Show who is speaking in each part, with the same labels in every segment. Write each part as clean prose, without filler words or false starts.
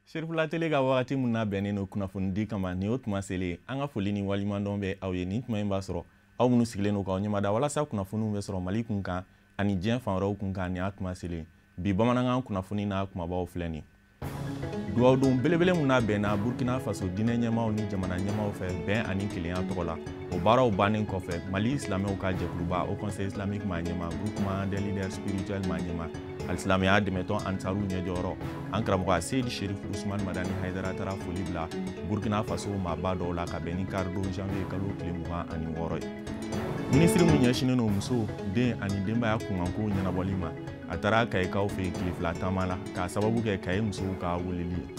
Speaker 1: Serifula Tele ka wagati min labɛnnen don kunnafonidi kama, nin y'o tuma selen. An ka foli ni waleɲumandɔn bɛ aw ye. Nin tuma in b'a sɔrɔ aw minnu sigilen don k'aw ɲɛmada walasa kunnafoniw bɛ sɔrɔ Mali kun kan ani diɲɛ fan wɛrɛw kun kan, nin y'a tuma selen. Bi bamanankan kunnafoni n'a kumabaw filɛ nin. Dugawudon belebele min labɛnna Burkina Faso diinɛ ɲɛmaaw ni jamana ɲɛmaaw fɛ bɛn ani kelenya tɔgɔ la, o baaraw bannen kɔfɛ, Mali silamɛw ka jɛkuluba, Haut Conseil islamique maa ɲɛmaa, Groupement des leaders spirituels maa ɲɛmaa, alisilamɛya dɛmɛtɔn Ansaru ɲɛjɔyɔrɔ, an karamɔgɔ Seyidi Sherif Usman Madani Hayidara taara foli bila Burkina Faso maaba dɔw la ka bɛn ni karidon janvier kalo tile 26 ye. Minisiri min ɲɛsinnen don muso, den ani denbaya kunkanko ɲɛnabɔli ma, a taara Kayikaw fɛ yen tile 2 taama la k'a sababu kɛ Kaye musow ka weleli ye.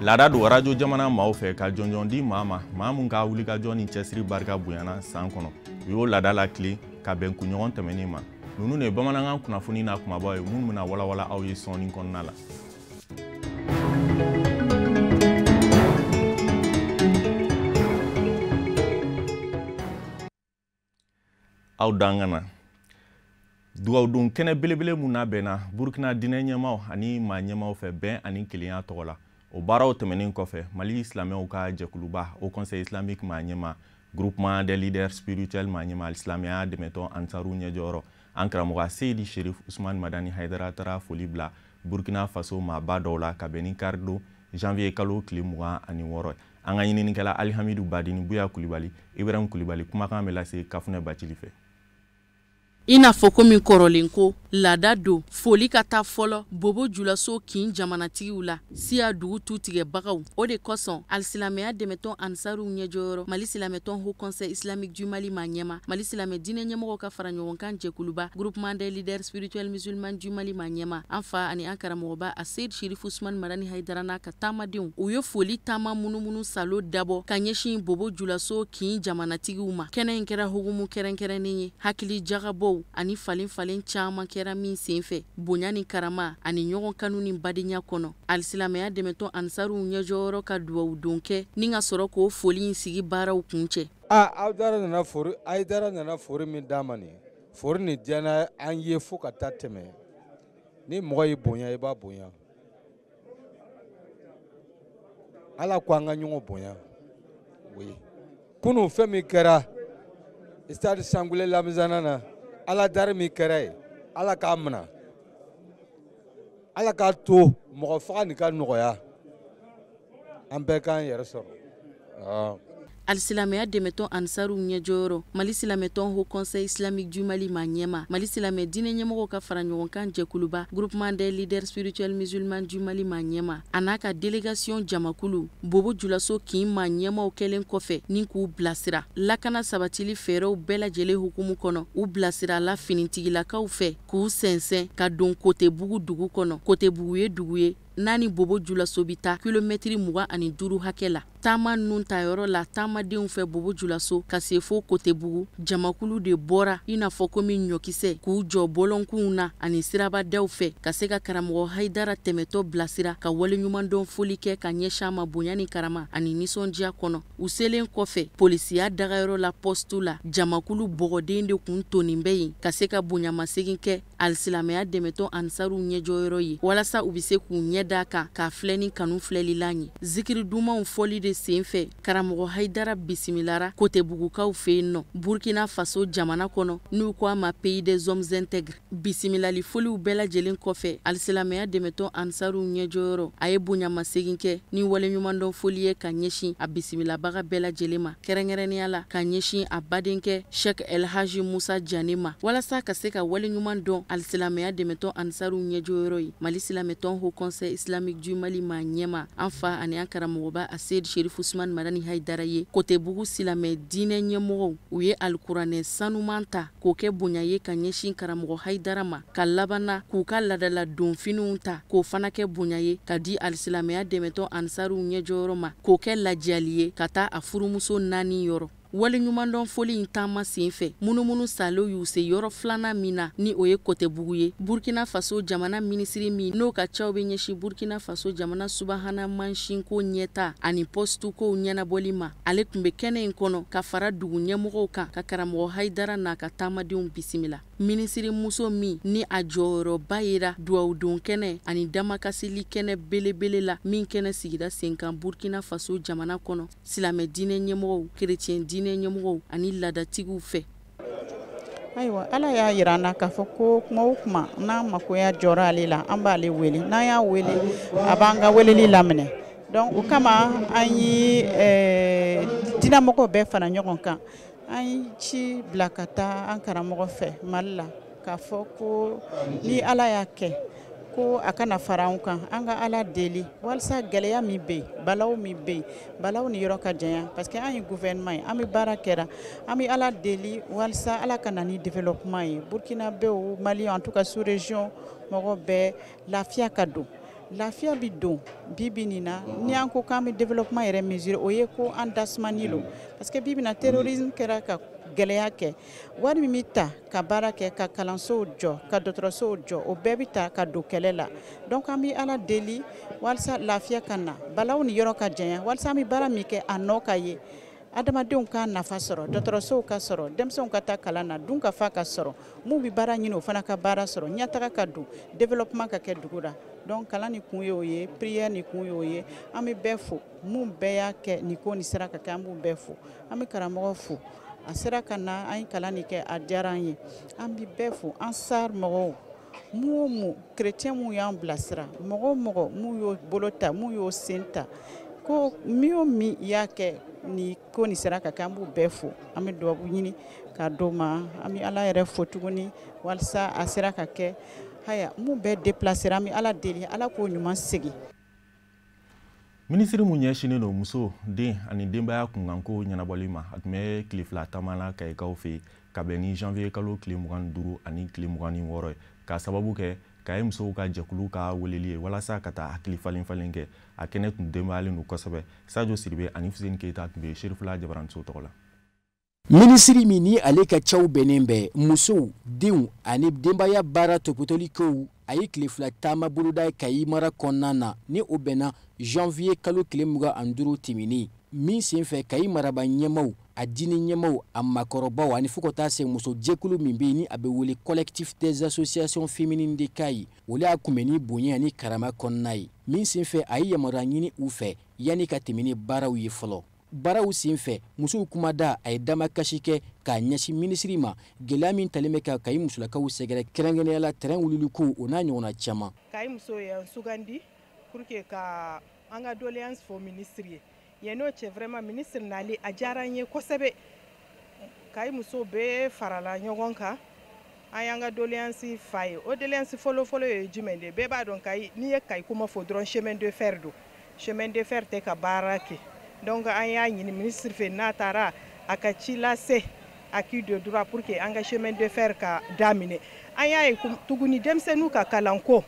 Speaker 1: Laada don arajo jamana maaw fɛ ka jɔnjɔn di maa ma, maa min ka wulikajɔ ni cɛsiri barika bonyana san kɔnɔ. U y'o laada latilen ka bɛn kunɲɔgɔn tɛmɛnen ma. Ninnu de ye bamanankan kunnafoni n'a kumabaw ye minnu bɛna walawala aw ye sɔɔni kɔnɔna la. Aw dan ka na dugawudon kɛnɛ belebele mun labɛnna Burkina diinɛ ɲɛmaaw ani maa ɲɛmaaw fɛ bɛn ani kelenya tɔgɔ la, o baaraw tɛmɛnen kɔfɛ, Mali silamɛw ka jɛkuluba, Haut Conseil islamique maa ɲɛmaa, Groupement des leaders spirituels maa ɲɛmaa, alisilamɛya dɛmɛtɔn Ansaru ɲɛjɔyɔrɔ, an karamɔgɔ Seyidi Sherif Usman Madani Hayidara taara foli bila Burkina Faso maaba dɔw la ka bɛn ni karidon janvier kalo tile 26 ye. An ka ɲininikɛla Alihamidu Badini, Buya Kulibali, Ibrahim Kulibali kumakan bɛ lase Kafunɛ Bacili fɛ.
Speaker 2: I n'a fɔ komi kɔrɔlen ko laada don, foli ka taa fɔlɔ Bobo Julaso kin jamanatigiw la, siya dugu tu tigɛbagaw. O de kosɔn alisilamɛya dɛmɛtɔn Ansaruw ɲɛjɔyɔrɔ, Mali silamɛtɔn Haut Conseil islamique du Mali maa ɲɛma, Mali silamɛ diinɛ ɲɛmɔgɔw ka fara ɲɔgɔn kan jɛkuluba, Groupement des leaders spirituels musulmans du Mali maa ɲɛma, an fa ani an karamɔgɔba Aseyid Sherif Usman Madani Hayidara n'a ka taamadenw, u ye foli taama munumunu salo dabɔ ka ɲɛsin Bobo Julaso kin jamanatigiw ma. Kɛnɛ in kɛra hukumu kɛrɛnkɛrɛnnen ye, hakili jagabɔw ani falen falen caman kɛra min senfɛ bonya ni karama ani ɲɔgɔn kanu ni badenya kɔnɔ. Alisilamɛya dɛmɛtɔn Ansaruw ɲɛjɔyɔrɔ ka duwawu don kɛ ni ka sɔrɔ k'o foli in sigi baaraw kuncɛ.
Speaker 3: Hayidara nana fori min d'a ma nin, fori nin diyara an ye fo ka taa tɛmɛ. Ni mɔgɔ y'i bonya, i b'a bonya. Ala ko an ka ɲɔgɔn bonya. Oui. Kunun fɛn min kɛra stade Sangule Lamizana na, Ala dari min kɛra yen, Ala k'a minɛ, Ala k'a to mɔgɔ faga nin ka nɔgɔya, an bɛɛ k'an yɛrɛ sɔrɔ.
Speaker 2: Alisilamɛya dɛmɛtɔn Ansaruw ɲɛjɔyɔrɔ, Mali silamɛtɔn Haut Conseil islamique du Mali maa ɲɛma, Mali silamɛ diinɛ ɲɛmɔgɔw ka fara ɲɔgɔn kan jɛkuluba, Groupement des leaders spirituels musulmans du Mali maa ɲɛma, a n'a ka délégation jamakulu, Bobo Julaso kin maa ɲɛmaw kɛlen kɔfɛ ni k'u bilasira lakana sabatili fɛɛrɛw bɛɛ lajɛlen hukumu kɔnɔ, u bilasirala finitigilakaw fɛ k'u sɛnsɛn ka don Kotebugu dugu kɔnɔ. Kotebugu ye dugu ye n'a ni Bobo Julaso bɛ taa kilomɛtiri 25 hakɛ la. Taama ninnu tayɔrɔ la taamadenw fɛ Bobo Julaso ka se fo Kotebugu, jamakulu de bɔra i n'a fɔ komi ɲɔkisɛ k'u jɔ bɔlɔnkunw na ani sirabadaw fɛ ka se ka karamɔgɔ Hayidara tɛmɛtɔ bilasira ka waleɲumandɔn foli kɛ ka ɲɛsin a ma bonya ni karama ani nisɔndiya kɔnɔ. U selen kɔfɛ polisiya dagayɔrɔ la poste la, jamakulu bɔgɔden de kun tonin bɛ yen ka se ka bonyamasegin kɛ alisilamɛya dɛmɛtɔn Ansaruw ɲɛjɔyɔrɔ ye walasa u bɛ se k'u ɲɛ da kan k'a filɛ ni kanu filɛlilan ye. Zikiri dumanw fɔli de senfɛ karamɔgɔ Hayidara bisimilara Kotebugukaw fɛ yen nɔ Burkina Faso jamana kɔnɔ, n'u ko a ma pays des hommes intègres. Bisimilali foliw bɛɛ lajɛlen kɔfɛ, alisilamɛya dɛmɛtɔn Ansaruw ɲɛjɔyɔrɔ a ye bonyamasegin kɛ ni waleɲumandɔn foli ye ka ɲɛsin a bisimilabaga bɛɛ lajɛlen ma, kɛrɛnkɛrɛnnenya la ka ɲɛsin a badenkɛ Sheikh El Haji Musa Jane ma, walasa ka se ka waleɲuman dɔn alisilamɛya dɛmɛtɔn Ansaruw ɲɛjɔyɔrɔ ye. Mali silamɛtɔn Haut Conseil islamique du Mali maa ɲɛma, an fa ani an karamɔgɔba Aseyid Sherif Usman Madani Hayidara ye, Kotebugu silamɛ diinɛ ɲɛmɔgɔw u ye alikuranɛ sanuman ta k'o kɛ bonya ye ka ɲɛsin karamɔgɔ Hayidara ma, ka labanna k'u ka ladala donfiniw ta k'o fana kɛ bonya ye ka di alisilamɛya dɛmɛtɔn Ansaruw ɲɛjɔyɔrɔ ma, k'o kɛ ladiyali ye ka taa a furumuso 4 yɔrɔ. Waleɲumandɔn foli in taama sen fɛ, munumunu salo y'u se yɔrɔ filanan min na ni o ye Kotebugu ye. Burkina Faso jamana minisiri min n'o ka caw bɛ ɲɛsin Burkina Faso jamana subahana mansinko ɲɛta ani pɔsitukow ɲɛnabɔli ma, ale tun bɛ kɛnɛ in kɔnɔ ka fara dugu ɲɛmɔgɔw kan ka karamɔgɔ Hayidara n'a ka taamadenw bisimila. Minisiri muso min ni a jɔyɔrɔba yera dugawudon kɛnɛ ani damakasili kɛnɛ belebele la, min kɛnɛ sigira sen kan Burkina Faso jamana kɔnɔ, silamɛ diinɛ ɲɛmɔgɔw, kerecɛn diinɛ ɲɛmɔgɔw ani laadatigiw fɛ.
Speaker 4: Ayiwa, Ala y'a yira an na k'a fɔ ko kuma o kuma n'an makoya jɔra ale la, an b'ale wele. N'an y'a wele, a b'an ka weleli laminɛ. Donc o kama, an ye diinɛmɔgɔw bɛɛ fara ɲɔgɔn kan, an ye ci bila ka taa an karamɔgɔ fɛ Mali la, k'a fɔ ko ni Ala y'a kɛ ko a kana fara anw kan, an ka Ala deli walasa gɛlɛya min bɛ yen, balaw min bɛ yen, balaw ni yɔrɔ ka janya, parce que an ye gouvernement ye, an bɛ baara kɛra. An bɛ Ala deli walasa Ala ka na ni développement ye Burkinabéw, Mali, en tout cas sous région mɔgɔ bɛɛ, lafiya ka don. Lafiya bi don bi bi nin na, ni an ko k'an bɛ développement yɛrɛ mesurer, o ye ko an dasumani don, parce que bi bi na, terrorisme kɛra ka gɛlɛya kɛ. Wari min bɛ ta ka baara kɛ, ka kalansow jɔ, ka dɔgɔtɔrɔsow jɔ, o bɛɛ bɛ ta ka don kɛlɛ la. Donc an bɛ Ala deli walasa lafiya ka na, balaw ni yɔrɔ ka janya, walasa an bɛ baara min kɛ, a nɔ ka ye, adamadenw ka nafa sɔrɔ, dɔgɔtɔrɔsow ka sɔrɔ, denmisɛnw ka taa kalan na, dun ka fa ka sɔrɔ, mun bɛ baara ɲini, o fana ka baara sɔrɔ, ɲɛtaga ka don, développement ka kɛ dugu la. Donc kalan ni kun y'o ye, prière ni kun y'o ye. An bɛ bɛɛ fo, mun bɛɛ y'a kɛ nin ko nin sera ka kɛ, an b'u bɛɛ fo. An bɛ karamɔgɔ fo, a sera ka na, an ye kalan nin kɛ, a diyara an ye. An bɛ bɛɛ fo, an sar mɔgɔw, mun o mun, chrétien mun y'an bilasira, mɔgɔ o mɔgɔ mun y'o bolo ta, mun y'o sen ta, ko min o min y'a kɛ ni ko nin sera ka kɛ, an b'u bɛɛ fo. An bɛ dugawu ɲini ka d'o ma. An bɛ Ala yɛrɛ fo tuguni walasa a sera ka kɛ. Haya, mun bɛɛ déplacé, an bɛ Ala deli, Ala k'o ɲuman segin.
Speaker 1: Minisiri mun ɲɛsinnen don muso, den ani denbaya kunkanko ɲɛnabɔli ma, a tun bɛ tile 2 taama la Kayikaw fɛ yen, ka bɛn ni janvier kalo tile 25 ani tile 26 ye, k'a sababu kɛ Kayi musow ka jɛkulu ka weleli ye walasa ka taa hakili falen falen kɛ. A kɛnɛ tun denbayalen don kosɛbɛ. Sajo Siribe ani Fuseni Keyita tun bɛ Serifula jabaranso tɔgɔ la.
Speaker 5: Minisiri min ni ale ka cɛw bɛnnen bɛ musow, denw ani denbaya baara topotoli kow, a ye tile 2 taama boloda Kayi mara kɔnɔna na, ni o bɛnna janvier kalo tile 25 tɛmɛnen min senfɛ, Kayi maraba ɲɛmaw, a diinɛ ɲɛmaw, a makɔrɔbaw ani fo ka taa se muso jɛkulu min bɛ yen ni a bɛ wele Collectif des associations féminines de Kayi, olu y'a kunbɛn ni bonya ani karama kɔnɔna ye. Min senfɛ, a ye yamaruya ɲini u fɛ yanni ka tɛmɛ ni baaraw ye fɔlɔ. Baaraw senfɛ, musow kumada, a ye damakasi kɛ k'a ɲɛsin minisiri ma, gɛlɛya min talen bɛ ka Kayi musolakaw sɛgɛrɛ, kɛrɛnkɛrɛnnenya la terrain wuliliko, o n'a ɲɔgɔnna caman.
Speaker 6: Kayi musow y'an sugandi pour que ka an ka doléance fɔ ministre ye. Yan'o cɛ, vraiment, ministre nali a diyara an ye kosɛbɛ. Kayi musow bɛɛ farala ɲɔgɔn kan, an y'an ka doléance f'a ye. O doléance fɔlɔ-fɔlɔ ye jumɛn de ye? Bɛɛ b'a dɔn Kayi, n'i ye Kayi kuma fɔ dɔrɔn, chemin de fer don. Chemin de fer tɛ ka baara kɛ. Donc an y'a ɲini ministre fɛ, n'a taara, a ka ci lase à qui de droit pour que an ka chemin de fer ka daminɛ. An y'a ye tuguni, denmisɛnninw ka kalanko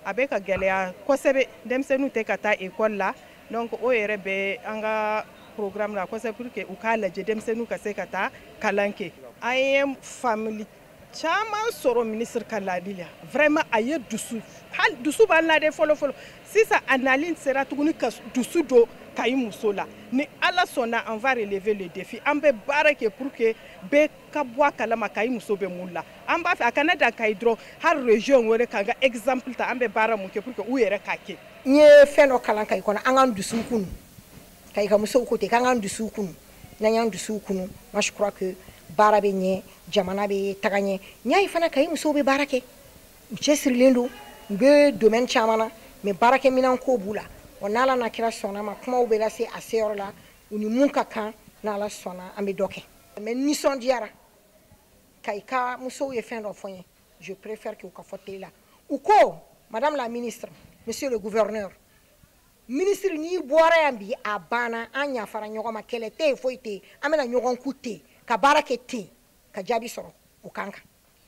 Speaker 6: a bɛ ka gɛlɛya kosɛbɛ, denmisɛnninw tɛ ka taa école la. Donc o yɛrɛ bɛ an ka programme la kosɛbɛ pour que u k'a lajɛ, denmisɛnninw ka se ka taa kalan kɛ. An ye faamuli caman sɔrɔ ministre ka laadi la. Vraiment, a ye dusu, hali dusu b'an na dɛ fɔlɔ fɔlɔ. Sisan a nali sera tuguni ka dusu don Kayi muso la. Ni Ala sɔnna, on va relever le défi. An bɛ baara kɛ pour que bɛɛ ka bɔ a kalama Kayi muso bɛ mun la. An b'a fɛ a kana dan Kayi dɔrɔn, hali région wɛrɛ k'an ka exemple ta, an bɛ baara mun kɛ pour que u yɛrɛ k'a kɛ.
Speaker 7: N ye fɛn dɔ kalan Kayi kɔnɔ, an k'an dusu kunu. Kayi ka musow ko ten k'an k'an dusu kunu. N'an y'an dusu kunu, moi je crois que baara bɛ ɲɛ, jamana bɛ taga ɲɛ. N y'a ye fana, Kayi musow bɛ baara kɛ, u cɛsirilen don, u bɛ domaine caman na, mais baarakɛminɛn ko b'u la. Wa n'Ala n'a kira sɔnna ma, kumaw bɛ lase a seyɔrɔ la, u ni mun ka kan, n'Ala sɔnna, an bɛ dɔ kɛ. Mais nisɔndiyara, Kayi ka musow ye fɛn dɔ fɔ n ye, je préfère que u ka fɔ télé la. U ko: madame la ministre, monsieur le gouverneur, ministre, n'i bɔra yan bi, a banna, an yafara ɲɔgɔn ma, kɛlɛ tɛ yen, foyi tɛ yen, an bɛna ɲɔgɔn ku ten ka baara kɛ ten ka jaabi sɔrɔ o kan kan.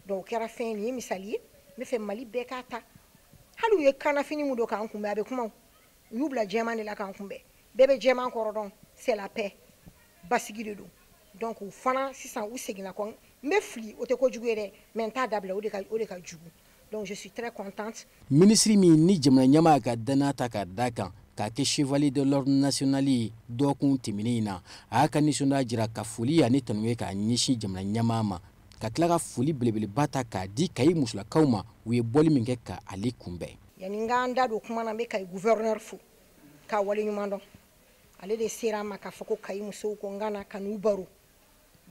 Speaker 7: Donc o kɛra fɛn nin ye, misali ye. N bɛ fɛ Mali bɛɛ k'a ta. Hali u ye kannafini mun don k'an kunbɛn, a bɛ kuma, u y'u bila jɛman de la k'an kunbɛn. Bɛɛ bɛ jɛman kɔrɔ dɔn, c'est la paix, basigi de don. Donc u fana sisan u seginna kɔ. N bɛ fili, o tɛ kojugu ye dɛ, mais n t'a dabila, o de ka jugu. Donc je suis très contente.
Speaker 5: Minisiri min ni jamana ɲɛmaa ka danaya ta k'a da kan k'a kɛ chevalier de l'ordre national ye dɔgɔkun tɛmɛnen in na, a y'a ka nisɔndiya jira ka foli ani tanu ye k'a ɲɛsin jamana ɲɛmaa ma. Ka tila ka foli belebeleba ta k'a di Kayi musolakaw ma, u ye bɔli min kɛ ka ale kunbɛn.
Speaker 7: Yanni n k'an da don kuma na, n bɛ Kayi gouverneur fo k'a waleɲuman dɔn. Ale de sera an ma k'a fɔ ko Kayi musow ko n ka na ka n'u baro.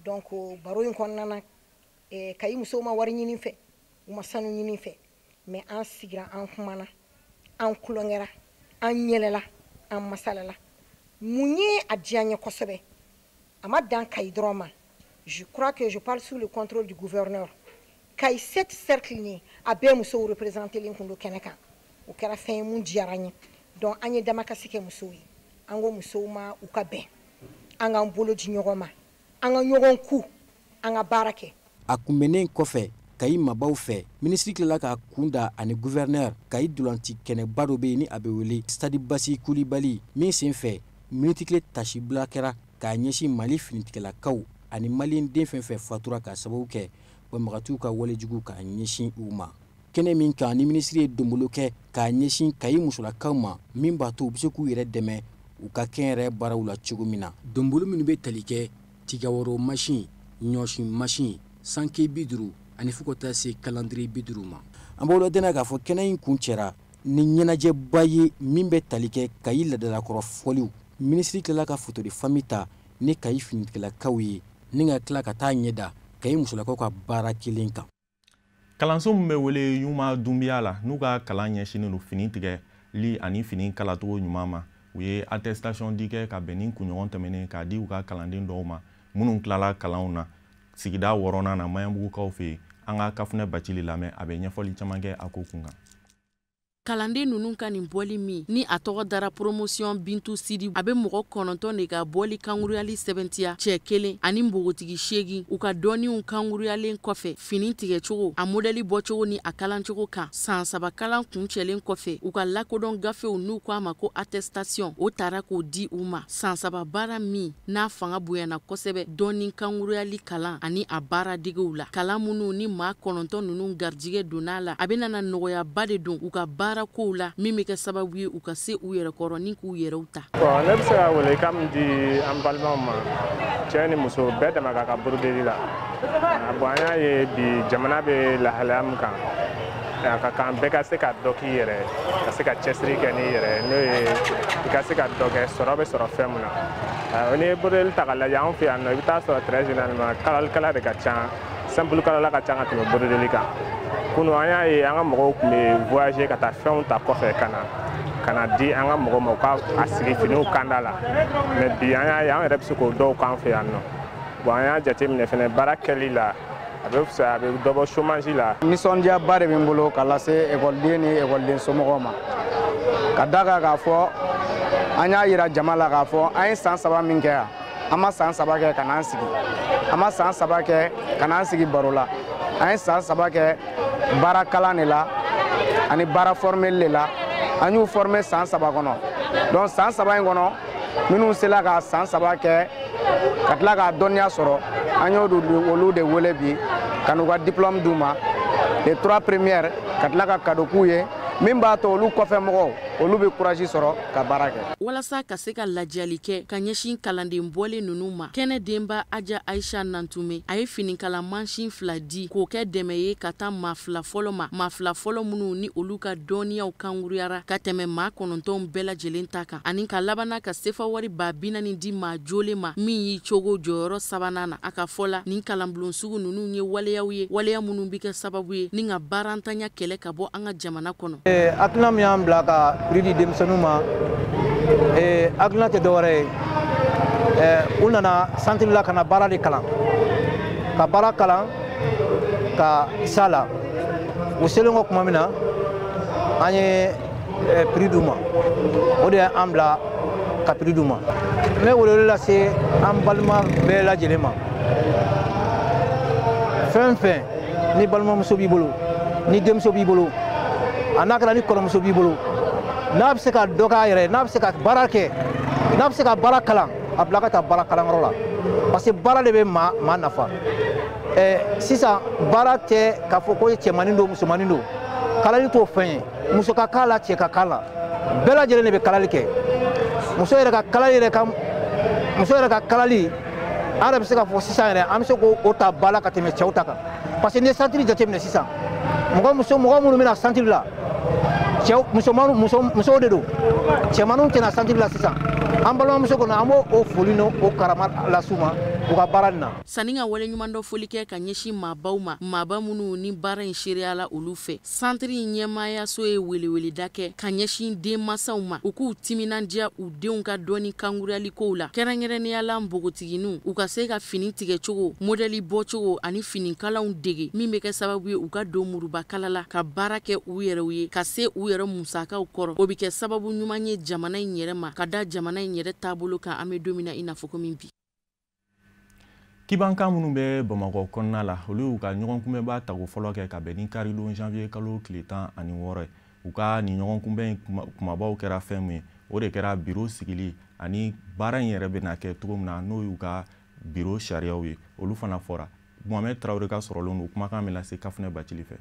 Speaker 7: Donc baro in kɔnɔna na, Kayi musow ma wari ɲini fɛ, u ma sanu ɲini fɛ, mais an sigira, an kumana, an kulonkɛra, an yɛlɛla, an masalala. Mun ye a diya n ye kosɛbɛ, a ma dan Kayi dɔrɔn ma. Je crois que je parle sous le contrôle du gouverneur. Kayi 7 cercle ni a bɛɛ musow représenté len kun don kɛnɛ kan. O kɛra fɛn ye mun diyara n ye. Donc an ye damakasi kɛ musow ye. An ko musow ma u ka bɛn, an k'an bolo di ɲɔgɔn ma, an ka ɲɔgɔn ku, an ka baara kɛ.
Speaker 5: A kunbɛnnen kɔfɛ Kayi maabaw fɛ, minisiri tilala k'a kun da ani gouverneur Kayi dolanci kɛnɛba dɔ bɛ yen ni a bɛ wele Stade Basi Kulibali, min sen fɛ miniti kelen tasibila kɛra k'a ɲɛsin Mali finitigilakaw ani maliyɛn den fɛn fɛn fatura k'a sababu kɛ banbagatiw ka walejugu k'a ɲɛsin u ma. Kɛnɛ min kan ni minisiri ye donbolo kɛ k'a ɲɛsin Kayi musolakaw ma, min b'a to u bɛ se k'u yɛrɛ dɛmɛ u ka kɛnyɛrɛ baaraw la cogo min na. Donbolo minnu bɛ tali kɛ tigaworo masin, ɲɔsin masin, sanke 50 ani fo ka taa se kalandiri 50 ma. An b'aw ladɔnniya k'a fɔ kɛnɛ in kun cɛra ni ɲɛnajɛba ye min bɛ tali kɛ Kayi laadalakɔrɔ fɔliw. Minisiri tilala ka photo de famille ta ni Kayi finitigilakaw ye ni ka tila ka taa ɲɛ da Kayi musolakaw ka baara kelen kan.
Speaker 1: Kalanso min bɛ wele Yuma Dunbiya la, n'u ka kalan ɲɛsinnen don fini tigɛli ani fini kalacogo ɲuman ma, u ye attestation di kɛ ka bɛn ni kunɲɔgɔn tɛmɛnen k'a di u ka kalanden dɔw ma minnu tilala kalanw na sigida 6nan na Maɲanbugukaw fɛ yen. An ka Kafunɛ Bacili lamɛn, a bɛ ɲɛfɔli caman kɛ a ko kun kan.
Speaker 2: Kalanden ninnu ka nin bɔli min ni a tɔgɔ dara promotion Bintu Sidi, a bɛ mɔgɔ 9 de ka bɔli kankuruyali sɛbɛntiya, cɛ 1 ani npogotigi 8. U ka dɔnniw kankuruyalen kɔfɛ fini tigɛcogo, a modɛli bɔcogo ni a kalancogo kan, san 3 kalan kuncɛlen kɔfɛ, u ka lakodɔn gafew n'u ko a ma ko attestation, o taara k'o di u ma. San 3 baara min n'a fanga bonyana kosɛbɛ dɔnni kankuruyali kalan ani a baaradegew la, kalan minnu ni maa 9 ninnu garijɛgɛ donna la, a bɛ nana nɔgɔyaba de don u ka baara kow la min bɛ kɛ sababu ye u ka se u yɛrɛ kɔrɔ ni k'u yɛrɛw ta.
Speaker 8: Bon, ne bɛ se ka welekan min di an balimaw ma, cɛ ni muso bɛɛ dama ka kan broderi la. Bon, an y'a ye bi jamana bɛ lahalaya min kan, a ka kan bɛɛ ka se ka dɔ k'i yɛrɛ, ka se ka cɛsiri kɛ n'i yɛrɛ, n'o ye i ka se ka dɔ kɛ, sɔrɔ bɛ sɔrɔ fɛn min na. N'i ye broderi ta k'a lajɛ anw fɛ yan nɔ, i bɛ taa sɔrɔ très généralement kalalikɛla de ka ca, simple kalala ka ca ka tɛmɛ broderi kan. Kunun an y'a ye an ka mɔgɔw tun bɛ voyager ka taa fɛnw ta kɔfɛ ka na di an ka mɔgɔw ma u ka a sigi finiw kanda la, mais bi an y'a ye an yɛrɛ bɛ se k'o dɔw k'an fɛ yan nɔ. Bon, an y'a jateminɛ fɛnɛ baara kɛli la, a bɛ fisaya, a bɛ dɔ bɔ chômage la.
Speaker 9: Nisɔndiyaba de bɛ n bolo ka lase ekɔliden ni ekɔliden somɔgɔw ma, ka da kan k'a fɔ an y'a yira jama la k'a fɔ an ye san 3 min kɛ yan, an ma san 3 kɛ ka n'an sigi, an ma san 3 kɛ ka n'an sigi baro la, an ye san 3 kɛ baara kalan de la ani baara formeli de la. An y'u former san 3 kɔnɔ. Donc san 3 in kɔnɔ, minnu sela ka san 3 kɛ ka tila k'a dɔnniya sɔrɔ, an y'o olu de wele bi ka n'u ka diplôme d'u ma, les 3 premières, ka tila ka cadeau k'u ye min b'a to olu kɔfɛ mɔgɔw olu bɛ courage sɔrɔ ka baara kɛ.
Speaker 2: Walasa ka se ka lajali kɛ ka ɲɛsin kalanden bɔlen ninnu ma, kɛnɛ denba Aja Aisha Nantume a ye finikala mansin 2 di k'o kɛ dɛmɛ ye ka taa maa 2 fɔlɔ ma, maa 2 fɔlɔ minnu ni olu ka dɔnniyaw kankuruyara ka tɛmɛ maa 9 bɛɛ lajɛlen ta kan, ani ka labanna ka sefa wari 40,000 di maa jolen ma min y'i cogo jɔyɔrɔ 3nan na. A ka fɔ la, nin kalanbulon sugu ninnu ye waleyaw ye, waleya minnu bɛ kɛ sababu ye ni ka baarantanya kɛlɛ ka bɔ an ka jamana kɔnɔ.
Speaker 10: Hakilina min y'an bila ka prix di denmisɛnninw ma, hakilina tɛ dɔwɛrɛ ye, u nana centre la ka na baara de kalan, ka baara kalan ka s'a la. U selen kɔ tuma min na, an ye prix d'u ma, o de y'an bila ka prix d'u ma. N bɛ welewele lase an balima bɛɛ lajɛlen ma, fɛn fɛn ni balimamuso b'i bolo, ni denmuso b'i bolo, a n'a kɛra ni kɔrɔmuso b'i bolo, n'a bɛ se ka dɔ k'a yɛrɛ ye, n'a bɛ se ka baara kɛ, n'a bɛ se ka baara kalan, a bila ka taa baara kalanyɔrɔ la, parce que baara de bɛ maa nafa. Sisan baara tɛ k'a fɔ ko cɛmannin don musomannin don, kalali t'o fɛn ye, muso ka k'a la, cɛ ka k'a la, bɛɛ lajɛlen de bɛ kalali kɛ. Muso yɛrɛ ka kalali yɛrɛ ka, muso yɛrɛ ka kalali An yɛrɛ bɛ se k'a fɔ sisan yɛrɛ, an bɛ se k'o ta ba la ka tɛmɛ cɛw ta kan, parce que n'i ye centre jateminɛ sisan, mɔgɔ muso mɔgɔ minnu bɛna centre la, cɛw musomanw musow de don, cɛmanninw tɛna centre la sisan. An balimamuso kɔnɔ, an b'o o foli n'o o karama las'u ma u ka baara nin na.
Speaker 2: Sanni ka waleɲumandɔn foli kɛ ka ɲɛsin maabaw ma, maaba minnu ni baara in seereyala olu fɛ, santiri in ɲɛmaayaso ye weleweleda kɛ ka ɲɛsin denmansaw ma, u k'u timinandiya u denw ka dɔnni kankuruyalikow la, kɛrɛnkɛrɛnnenya la npogotigininw, u ka se ka fini tigɛcogo, modɛli bɔcogo ani finikalanw dege, min bɛ kɛ sababu ye u ka don murubakala la ka baara kɛ u yɛrɛw ye, ka se u yɛrɛ musakaw kɔrɔ. O bɛ kɛ sababu ɲuman ye jamana in yɛrɛ ma, ka da jamana in yɛrɛ taabolo kan an bɛ don min na i n'a fɔ komi bi.
Speaker 1: Kibankan minnu bɛ Bamakɔ kɔnɔna la, olu y'u ka ɲɔgɔnkunbɛnba tago fɔlɔ kɛ ka bɛn ni karidon janvier kalo tile 16 ye. U ka nin ɲɔgɔnkunbɛn in kumabaw kɛra fɛn min ye, o de kɛra biro sigili ani baara in yɛrɛ bɛna kɛ cogo min na, n'o y'u ka biro sariyaw ye, olu fana fɔra. Mohamed Traoré ka sɔrɔlen don, kumakan bɛ lase Kafunɛ Bacili fɛ.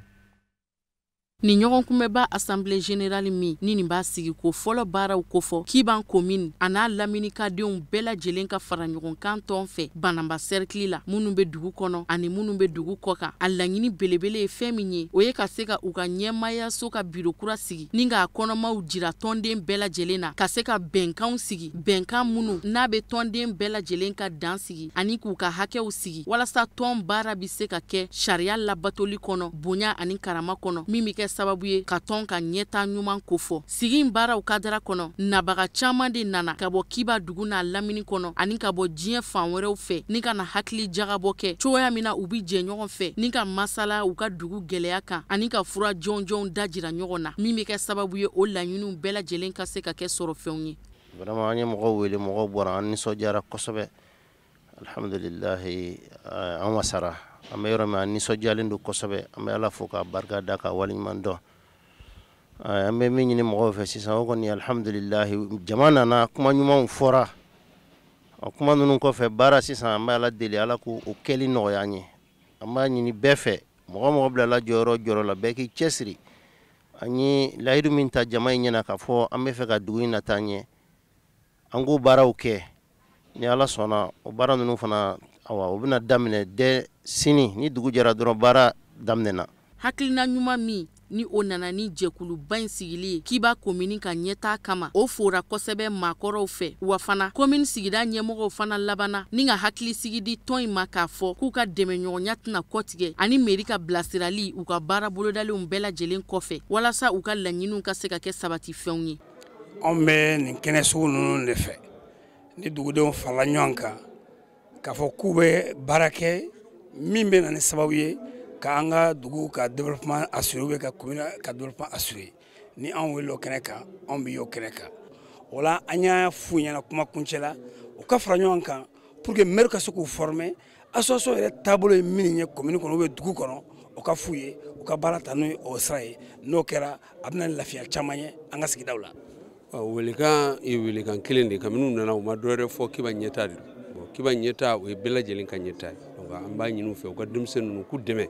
Speaker 2: Ni ɲɔgɔnkunbɛnba assemblée générale min ni nin b'a sigi ko fɔlɔ baaraw kofɔ Kiban commune a n'a laminikadenw bɛɛ lajɛlen ka fara ɲɔgɔn kan tɔn fɛ Banamba cercle la, minnu bɛ dugu kɔnɔ ani minnu bɛ dugu kɔ kan. A laɲini belebele ye fɛn min ye, o ye ka se ka u ka ɲɛmaayaso ka biro kura sigi ni k'a kɔnɔmaw jira tɔnden bɛɛ lajɛlen na, ka se ka bɛnkanw sigi, bɛnkan minnu n'a bɛ tɔnden bɛɛ lajɛlen ka dan sigi ani k'u ka hakɛw sigi, walasa tɔn baara bɛ se ka kɛ sariya labatoli kɔnɔ, bonya ani karama kɔnɔ, min bɛ kɛ sababu ye ka tɔn ka ɲɛta ɲuman kofɔ. Sigi in baaraw kadara kɔnɔ, nabaga caman de nana ka bɔ Kiba dugu n'a lamini kɔnɔ ani ka bɔ diɲɛ fan wɛrɛw fɛ, ni ka na hakili jagabɔ kɛ cogoya min na u bi jɛ ɲɔgɔn fɛ ni ka masala u ka dugu gɛlɛya kan ani ka fura jɔnjɔnw dajira ɲɔgɔn na, min bɛ kɛ sababu ye o laɲiniw bɛɛ lajɛlen ka se ka kɛ sɔrɔfɛnw ye.
Speaker 11: Vraiment, an ye mɔgɔw wele, mɔgɔw bɔra, an nisɔndiyara kosɛbɛ. Alhamdulilahi, an wasara. An bɛ yɔrɔ min, an nisɔndiyalen don kosɛbɛ. An bɛ Ala fo k'a barika da, k'a waleɲuman dɔn. An bɛ min ɲini mɔgɔw fɛ sisan, o kɔni alhamdulilahi, jama nana, kuma ɲumanw fɔra. O kuma ninnu kɔfɛ, baara sisan, an bɛ Ala deli, Ala k'o kɛli nɔgɔya an ye. An b'a ɲini bɛɛ fɛ, mɔgɔ mɔgɔ bilala jɔyɔrɔ jɔyɔrɔ la, bɛɛ k'i cɛsiri. An ye layidu min ta jama in ɲɛna k'a fɔ an bɛ fɛ ka dugu in lataa ɲɛ, an k'o baaraw kɛ. Ni Ala sɔnna, o baara ninnu fana, awa, o bɛna daminɛ dɛ sini. Ni dugu jɛra dɔrɔn, baara daminɛna.
Speaker 2: Hakilina ɲuman min ni o nana ni jɛkuluba in sigili ye Kiba komini ka ɲɛtaa kama, o fora kosɛbɛ maakɔrɔw fɛ. Wa fana komini sigida ɲɛmɔgɔw fana labanna ni ka hakilisigi di tɔn in ma, k'a fɔ k'u ka dɛmɛɲɔgɔnya tɛna kɔtigɛ ani mairie ka bilasirali u ka baara bolodalenw bɛɛ lajɛlen kɔfɛ, walasa u ka laɲiniw ka se ka kɛ sabatifɛnw ye.
Speaker 12: Anw bɛ nin kɛnɛ sugu ninnu de fɛ, ni dugudenw farala ɲɔgɔn kan k'a fɔ k'u bɛ baara kɛ min bɛ na ni sababu ye k'an ka dugu ka développement assuré ou bien ka commune ka développement assuré. Ni anw wele o kɛnɛ kan, anw bɛ y'o kɛnɛ kan. O la, an y'a f'u ɲɛna kuma kuncɛ la, u ka fara ɲɔgɔn kan pour que maire ka se k'u former. Association yɛrɛ taabolo ye min ye commune kɔnɔ ou bien dugu kɔnɔ, o ka f'u ye, u ka baara ta n'o o sira ye. N'o kɛra, a bɛ na ni lafiya caman ye an ka sigidaw la.
Speaker 13: Welekan ye welekan kelen de, kabini u nana u ma dɔwɛrɛ fɔ, Kiba ɲɛta de don. Kiba ɲɛta, o ye bɛɛ lajɛlen ka ɲɛta ye. Donc an b'a ɲini u fɛ, u ka denmisɛnnin ninnu k'u dɛmɛ,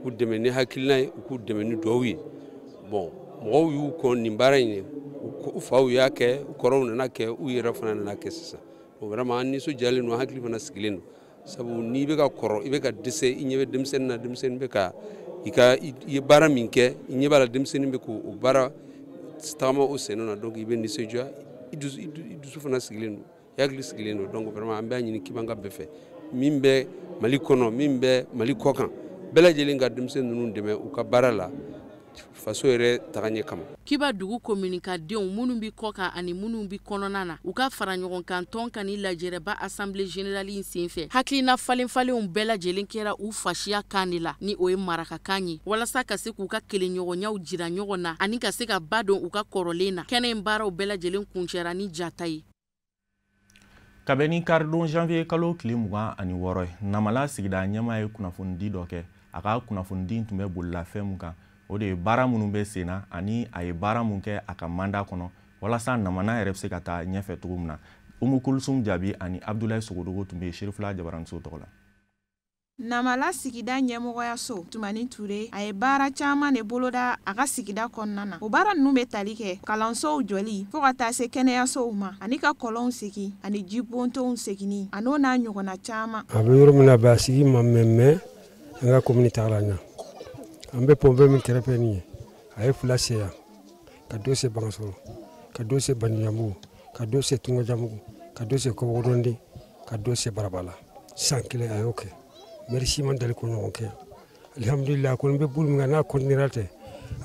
Speaker 13: k'u dɛmɛ ni hakilina ye, u k'u dɛmɛ ni duwawu ye. Bon, mɔgɔw y'u kɔn nin baara in ye, u faw y'a kɛ, u kɔrɔw nana kɛ, u yɛrɛ fana nana kɛ sisan. Bon, vraiment, an nisɔndiyalen don, an hakili fana sigilen don, sabu n'i bɛ ka kɔrɔ, i bɛ ka dɛsɛ, i ɲɛ bɛ denmisɛnnin na, denmisɛnnin bɛ ka i ka i ye baara min kɛ, i ɲɛ b'a la denmisɛnnin bɛ k'o baara tagama o sen na. Donc i bɛ nisɔndiya, i dusu fana sigilen don, i hakili sigilen don. Donc vraiment, an b'a ɲini Kibanka bɛɛ fɛ, min bɛ Mali kɔnɔ, min bɛ Mali kɔ kan, bɛɛ lajɛlen ka denmisɛnnin ninnu dɛmɛ u ka baara la, faso yɛrɛ tagaɲɛ kama.
Speaker 2: Kiba dugu kominikadenw minnu bɛ kɔ kan ani minnu bɛ kɔnɔna na, u ka fara ɲɔgɔn kan tɔn ka ni lajɛrɛba assemblée générale in senfɛ, hakilina falen falenw bɛɛ lajɛlen kɛra u fasiya kan de la, ni o ye marakakan ye, walasa ka se k'u ka kelenɲɔgɔnyaw jira ɲɔgɔn na ani ka se ka ba don u ka kɔrɔlen na. Kɛnɛ in baaraw bɛɛ lajɛlen kuncɛra ni jata ye.
Speaker 1: Kabini karidon janvier kalo tile 26 ye, Namala sigida ɲɛmaa ye kunnafonidi dɔ kɛ. A ka kunnafonidi tun bɛ bolila fɛn mun kan, o de ye baara minnu bɛ sen na ani a ye baara mun kɛ a ka mandat kɔnɔ, walasa Namana yɛrɛ bɛ se ka taa ɲɛfɛ cogo min na. Umu Kulusum Jaabi ani Abdoulaye Sogodogo tun bɛ Serifula Jabaraniso tɔgɔ la.
Speaker 14: Namala sigida ɲɛmɔgɔyaso Tumani Ture, a ye baara caman de boloda a ka sigida kɔnɔna na. O baara ninnu bɛ tali kɛ kalansow jɔli fo ka taa se kɛnɛyasow ma, ani ka kɔlɔnw segin, ani jibontonw seginni, a n'o n'a ɲɔgɔnna caman.
Speaker 15: A bɛ yɔrɔ min na bi, a sigi ma mɛn, an ka commune tagara ɲɛ. An bɛ pompe min kɛrɛfɛ nin ye, a ye 2 se yan, ka dɔ se Bangasɔrɔ, ka dɔ se Bandiɲabugu, ka dɔ se Tungajamugu, ka dɔ se Kɔbɔkɔdɔnden, ka dɔ se Barabala. San kelen a y'o kɛ. Maire si man deli k'o ɲɔgɔn kɛ. Alihamudulila, a kɔni bɛ bolo min kan, n'a continuera ten,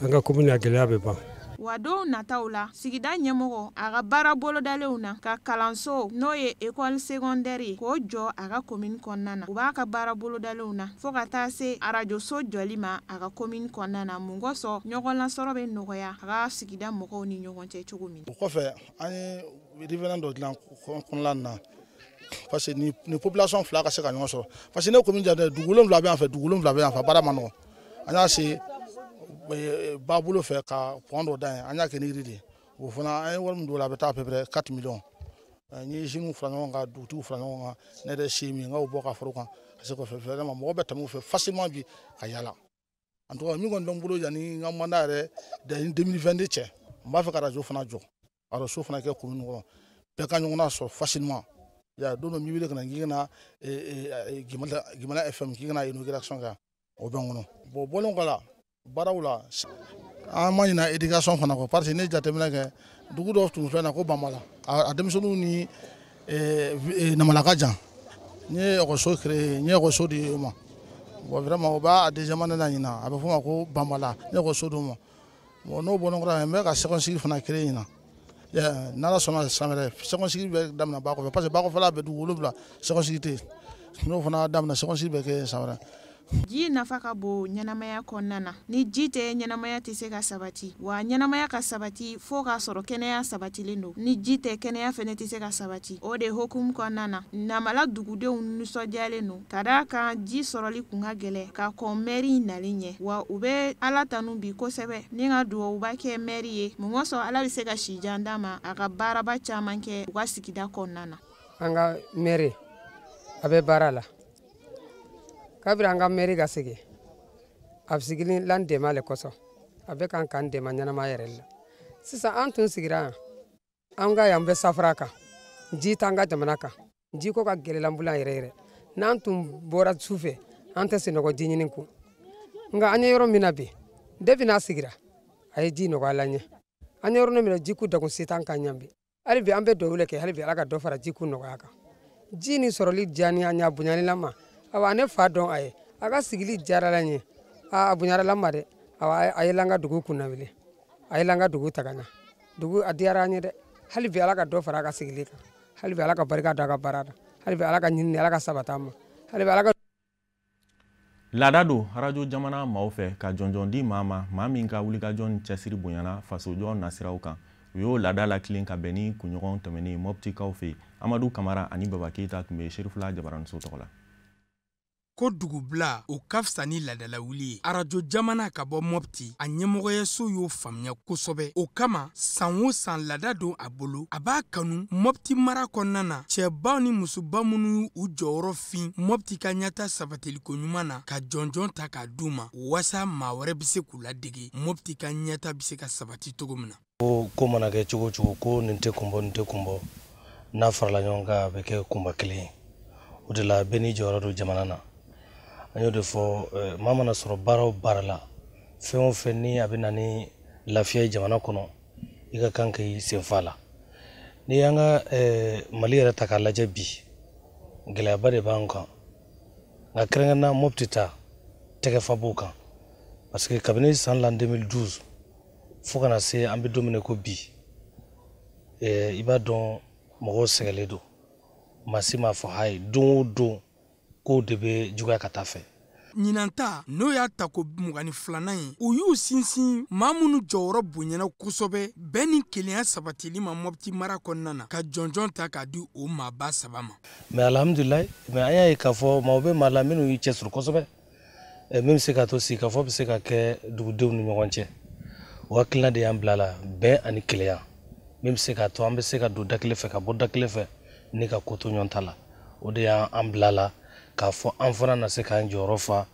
Speaker 15: an ka commune a gɛlɛya bɛ ban.
Speaker 14: Wa don nataw la, sigida ɲɛmɔgɔ a ka baara bolodalenw na ka kalanso n'o ye école secondaire ye k'o jɔ a ka commune kɔnɔna na, u b'a ka baara bolodalenw na fo ka taa se arajoso jɔli ma a ka commune kɔnɔna na, mun kosɔn ɲɔgɔn lasɔrɔ bɛ nɔgɔya a ka sigida mɔgɔw ni ɲɔgɔn cɛ cogo min.
Speaker 16: O kɔfɛ, an ye riverain dɔ dilan kɔnɔla na, parce que ni population 2 ka se ka ɲɔgɔn sɔrɔ, parce que ne commune jate dugu 7 bɛ yan fɛ, dugu 7 bɛ yan fɛ, baara ma nɔgɔn. An y'a se ba bolo fɛ ka pont dɔ da yen, an y'a kɛ ni yiri de ye. O fana an ye wari min don o la, a bɛ taa à peu près 4 millions. N ye jeunes fara ɲɔgɔn kan, dugutigiw fara ɲɔgɔn kan, ne yɛrɛ se min n k'o bɔ ka fara o kan, ka se k'o fɛ vraiment mɔgɔ bɛ tɛmɛ o fɛ facilement bi ka yala. En tout cas min kɔni bɛ n bolo yanni n ka mandat yɛrɛ yanni 2022 cɛ, n b'a fɛ ka radio fana jɔ, radio fana kɛ commune kɔnɔ, bɛɛ ka ɲɔgɔn nasɔrɔ facilement. Ya don dɔ n b'i wele ka na k'i kana Gimala FM k'i kana inauguration kɛ, o bɛ n kɔnɔ. Bon, bɔlen kɔ la baaraw la, an ma ɲina éducation fana kɔ, parce que ne jateminɛ kɛ dugu dɔw tun filɛ na ko Banbala, a denmisɛnninw ni Namala ka jan. N ye ekɔliso créé, n ye ekɔliso di o ma. Bon, vraiment o b'a deuxième année la ɲina, a bɛ f'o ma ko Banbala, n ye ekɔliso d'o ma. Bon, n'o bɔra kɔrɔ, n bɛ ka second cycle fana créé ɲina. N'Ala sɔnna san wɛrɛ second cycle bɛ daminɛ ba kɔfɛ, parce que ba kɔfɛla bɛ dugu 7 second cycle tɛ yen. N'o fana daminɛ, second cycle bɛ kɛ san wɛrɛ.
Speaker 14: Ji nafa ka bon ɲɛnamaya kɔnɔna na. Ni ji tɛ, ɲɛnamaya tɛ se ka sabati, wa ɲɛnamaya ka sabati fo k'a sɔrɔ kɛnɛya sabatilen don. Ni ji tɛ, kɛnɛya fɛnɛ tɛ se ka sabati. O de hokumu kɔnɔna na, Namala dugudenw nisɔndiyalen don ka d'a kan ji sɔrɔli kun ka gɛlɛn ka kɔn mɛri nalen ɲɛ, wa u bɛ Ala tanu bi kosɛbɛ ni ka dugawuba kɛ mɛri ye, mun kosɔn Ala bɛ se ka si jan d'a ma a ka baaraba caman kɛ u ka sigida kɔnɔna na.
Speaker 17: An ka mɛri a bɛ baara la. Kabiri an ka mɛri ka sigi, a bɛ sigili lan dɛmɛ le kosɔn, a bɛ kan k'an dɛmɛ ɲɛnama yɛrɛ la. Sisan an tun sigira yan, an ka yan bɛ safara kan, ji t'an ka jamana kan, ji ko ka gɛlɛn an bolo yan yɛrɛ yɛrɛ. N'an tun bɔra su fɛ, an tɛ sunɔgɔ ji ɲini kun. Nka an ye yɔrɔ min na bi, depuis n'a sigira, a ye ji nɔgɔya la ɲɛ. An ye yɔrɔ min na, ji ko degun se t'an kan yan bi. Hali bi an bɛ dugawu kɛ, hali bi Ala ka dɔ fara ji ko nɔgɔya kan. Ji nin sɔrɔli diya ni an ye, a bonyali la ma. Awa ne fa dɔn a ye, a ka sigili diyara la n ye, a bonyara la ma dɛ. Awa a ye l'an ka dugu kunnawuli, a ye l'an ka dugu taga ɲɛ, dugu a diyara an ye dɛ. Hali bi Ala ka dɔ fara a ka sigili kan, hali bi Ala ka barika don a ka baara la, hali bi Ala ka ɲinini Ala ka sabati a ma, hali bi Ala ka.
Speaker 1: Laada don arajo jamana maaw fɛ ka jɔnjɔn di maa ma, maa min ka wulikajɔ ni cɛsiri bonyana fasojɔ nasiraw kan. U y'o laada latilen ka bɛn ni kunɲɔgɔn tɛmɛnen Mɔptikaw fɛ yen. Amadu Kamara ani Baba Keyita tun bɛ Serifula Jabaraniso tɔgɔ la.
Speaker 18: Ko dugubila o ka fisa ni ladalawuli ye. Arajo jamana ka bɔ Mɔpti, a ɲɛmɔgɔyaso y'o faamuya kosɛbɛ. O kama san o san laada don a bolo, a b'a kanu Mɔpti mara kɔnɔna na, cɛbaw ni musoba minnu y'u jɔyɔrɔ fin Mɔpti ka ɲɛta sabatiliko ɲuman na, ka jɔnjɔn ta k'a d'u ma walasa maa wɛrɛ bɛ se k'u ladege Mɔpti ka ɲɛta bɛ se ka sabati cogo min na.
Speaker 19: Ko mana kɛ cogo o cogo, ko nin tɛ kun bɔ, nin tɛ kun bɔ, n'a farala ɲɔgɔn kan a bɛ kɛ kunba kelen ye. O de la bɛɛ n'i jɔyɔrɔ don jamana na. An y'o de fɔ, maa mana sɔrɔ baara o baara la, fɛn o fɛn ni a bɛ na ni lafiya ye jamana kɔnɔ, i ka kan k'i senfa la. N'i y'an ka Mali yɛrɛ ta k'a lajɛ bi, gɛlɛyaba de b'an kan. Nka kɛrɛnkɛrɛnnenya Mɔpti ta tɛgɛfa b'o kan, parce que kabini san l'an 2012 fo kana se an bɛ don min na ko bi, i b'a dɔn mɔgɔw sɛgɛnlen don. Maa si m'a fɔ hayi, don o don kow de bɛ juguya ka taa fɛ.
Speaker 18: Ɲinan ta n'o y'a ta ko 22nan ye, u y'u sinsin maa minnu jɔyɔrɔ bonyana kosɛbɛ bɛn ni kelenya sabatili ma Mɔpti mara kɔnɔna na, ka jɔnjɔn ta k'a di o maaba 3 ma.
Speaker 19: Mais alhamdulilayi, mais an y'a ye k'a fɔ maaw bɛ maa la minnu y'u cɛsiri kosɛbɛ, min bɛ se k'a to sigikafɔ bɛ se ka kɛ dugudenw ni ɲɔgɔn cɛ. O hakilina de y'an bila la, bɛn ani kelenya, min bɛ se k'a to an bɛ se ka don da kelen fɛ ka bɔ da kelen fɛ ni ka ko to ɲɔgɔn ta la. O de y'an bila la k'a fɔ an fana na se k'an jɔyɔrɔ fa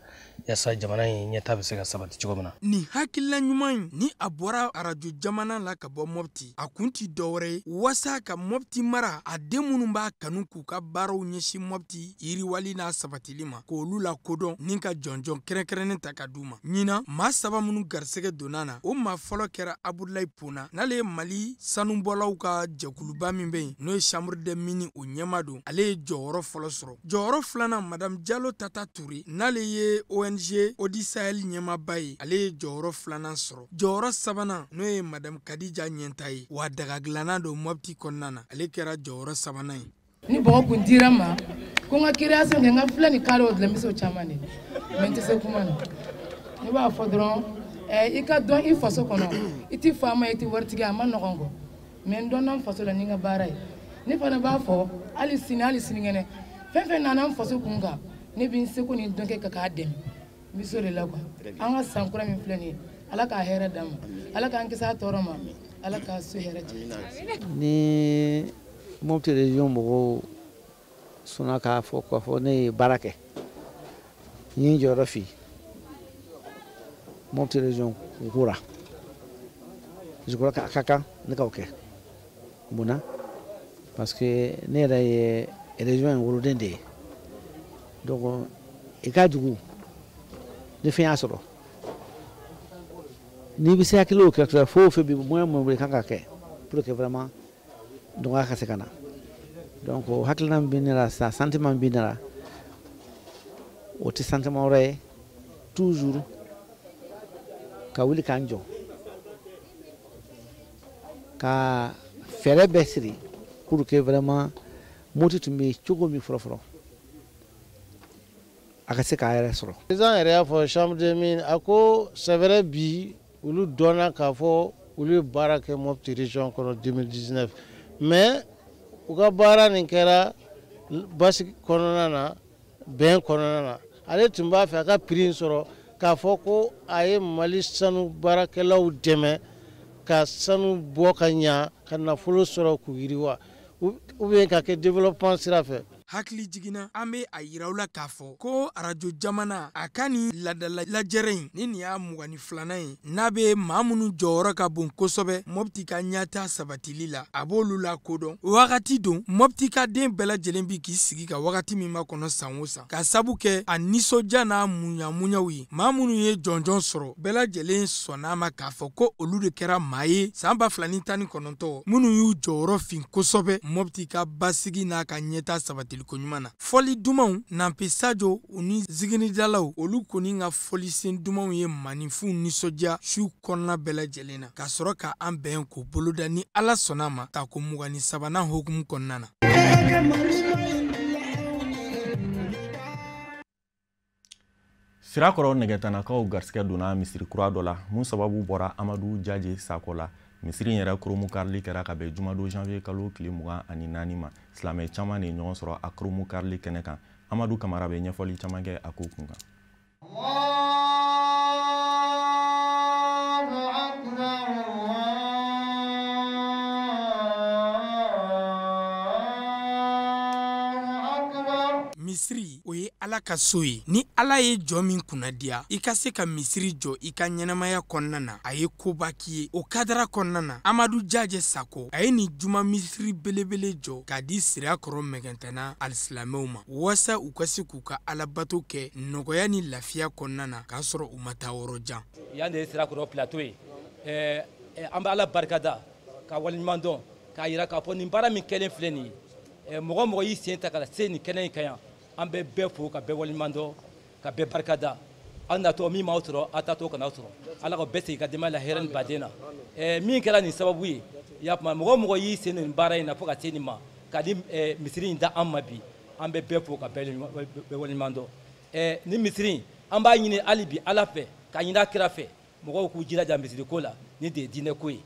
Speaker 19: yaasa jamana in ɲɛta bɛ se ka sabati cogo min na.
Speaker 18: Nin hakilila ɲuman in ni a bɔra arajo jamana la ka bɔ Mopti, a kun ti dɔwɛrɛ ye waasa ka Mopti mara a den minnu b'a kanu k'u ka baaraw ɲɛsin Mopti yiriwali n'a sabatili ma, k'olu lakodɔn ni ka jɔnjɔn kɛrɛnkɛrɛnnen ta ka d'u ma. Ɲinan maa 3 minnu garisɛgɛ donna na, o maa fɔlɔ kɛra Abudulayi Pona, n'ale ye Mali sanubɔlaw ka jɛkuluba min bɛ yen n'o ye Chambre des Mines o ɲɛmaa don, ale ye jɔyɔrɔ fɔlɔ sɔrɔ. Jɔyɔrɔ filanan Madame Jalo Tata Ture, n'ale ye ONG Odi Sahel ɲɛmaaba ye, ale ye jɔyɔrɔ filanan sɔrɔ. Jɔyɔrɔ sabanan n'o ye Madame Kadija Ɲɛnta ye, wa daga dilanna don Mopti kɔnɔna na, ale kɛra jɔyɔrɔ sabanan ye.
Speaker 20: Ni bɔgɔ kun dira n ma ko n ka création kɛ, n ka filɛ nin kare o dilan, n bɛ se o caman de, mais n tɛ se kuma na. Ne b'a fɔ dɔrɔn i ka dɔn i faso kɔnɔ, i tɛ faama ye, i tɛ waritigi ye, a ma nɔgɔn kɔ, mais n dɔnna n faso la ni n ka baara ye. Ne fana b'a fɔ hali sini hali sinikɛnɛ, fɛn fɛn nana n faso kun kan, ne bɛ n seko ni dɔn kɛ ka k'a dɛmɛ. N bɛ se o de la quoi. An ka san kura min filɛ nin ye, Ala k'a hɛrɛ d'an ma, Ala k'an kisi a tɔɔrɔ ma, Ala k'a so hɛrɛ caya.
Speaker 21: Ni Mopti région mɔgɔw sɔnna k'a fɔ ne ye baara kɛ, n ye n jɔyɔrɔ fi Mopti région ko la, je crois qu'a ka kan ne k'o kɛ. Mun na? Parce que ne yɛrɛ ye région in woloden de ye. Donc i ka dugu ni fɛn y'a sɔrɔ, n'i bɛ se hakili o kɛ fo o fɛn bɛ moyen mun bolo i kan ka kɛ pour que vraiment dɔgɔya ka se ka na. Donc o hakilina min bɛ ne la sisan, sentiment min bɛ ne la, o tɛ sentiment wɛrɛ ye, toujours ka wuli k'an jɔ ka fɛɛrɛ bɛɛ siri pour que vraiment Mopti tun bɛ cogo min fɔlɔ-fɔlɔ, a ka se k'a yɛrɛ sɔrɔ.
Speaker 11: Président yɛrɛ y'a fɔ Chambre des Mines, a ko c'est vrai bi olu dɔnna k'a fɔ olu ye baara kɛ Mopti région kɔnɔ 2019, mais u ka baara nin kɛra basigi kɔnɔna na, bɛn kɔnɔna na. Ale tun b'a fɛ a ka prix in sɔrɔ k'a fɔ ko a ye Mali sanu baarakɛlaw dɛmɛ ka sanu bɔ ka ɲa, ka nafolo sɔrɔ k'u yiriwa, ou bien ka kɛ développement sira fɛ.
Speaker 18: Hakili jiginna, an bɛ a yira aw la k'a fɔ ko arajo jamana a ka nin laadala lajɛrɛ in ni nin y'a 22nan ye, n'a bɛ maa minnu jɔyɔrɔ ka bon kosɛbɛ Mopti ka ɲɛta sabatili la, a b'olu lakodɔn. Wagati don Mopti ka den bɛɛ lajɛlen bi k'i sigi ka wagati min makɔnɔ san o san, ka sabu kɛ a nisɔndiya n'a muɲamuɲaw ye. Maa minnu ye jɔnjɔn sɔrɔ, bɛɛ lajɛlen sɔnn'a ma k'a fɔ ko olu de kɛra maa ye san 2019 minnu y'u jɔyɔrɔ fin kosɛbɛ Mopti ka basigi n'a ka ɲɛta sabatili ko ɲuman na. Fɔli dumanw Nanpe Sajo u ni ziginidalaw, olu kɔni ka fɔlisen dumanw ye maninfinw nisɔndiya su kɔnɔna bɛɛ lajɛlen na, ka sɔrɔ ka an bɛn k'o boloda ni Ala sɔnna ma tako 23nan hokumu kɔnɔna na.
Speaker 1: Sirakɔrɔ nɛgɛtanakaw garisɛgɛ donna misiri kura dɔ la mun sababu bɔra Amadu Jaje Sakɔ la. Misiri in yɛrɛ koromu karili kɛra ka bɛn jumadon janvier kalo tile 24 ma. Silamɛ caman de ye ɲɔgɔn sɔrɔ a koromu karili kɛnɛ kan. Amadu Kamara bɛ ɲɛfɔli caman kɛ a ko kun kan.
Speaker 18: Misiri o ye Ala ka so ye. Ni Ala ye jɔ min kunnadiya, i ka se ka misiri jɔ i ka ɲɛnamaya kɔnɔna na, a ye koba k'i ye. O kadara kɔnɔna na, Amadu Jaje Sako a ye nin juma misiri belebele jɔ k'a di Sirakɔrɔ Mɛgɛntɛna alisilamɛw ma, waasa u ka se k'u ka alabato kɛ nɔgɔya ni lafiya kɔnɔna na, k'a sɔrɔ u ma taa yɔrɔ jan.
Speaker 22: Yan de ye Sirakɔrɔ plateau ye. An bɛ Ala barikada ka waleɲuman dɔn k'a yira k'a fɔ nin baara min kɛlen filɛ nin ye, mɔgɔ mɔgɔ y'i sen ta ka se nin kɛnɛ in kan yan, an bɛ bɛɛ fo ka bɛɛ waleɲuman dɔn ka bɛɛ barika da. Aw natɔ min m'aw sɔrɔ, aw taatɔ kana sɔrɔ. Ala ka bɛɛ segin ka denbaya la hɛrɛ ni baden na. Min kɛra nin sababu ye, y'a kuma mɔgɔ mɔgɔ y'i sen nin baara in na fo ka se nin ma, ka di misiri in da an ma bi, an bɛ bɛɛ fo ka bɛɛ waleɲuman dɔn. Nin misiri in, an b'a ɲini hali bi Ala fɛ, ka ɲini a kira fɛ, mɔgɔw k'u jilaja misiri ko la, nin de ye diinɛ ko ye.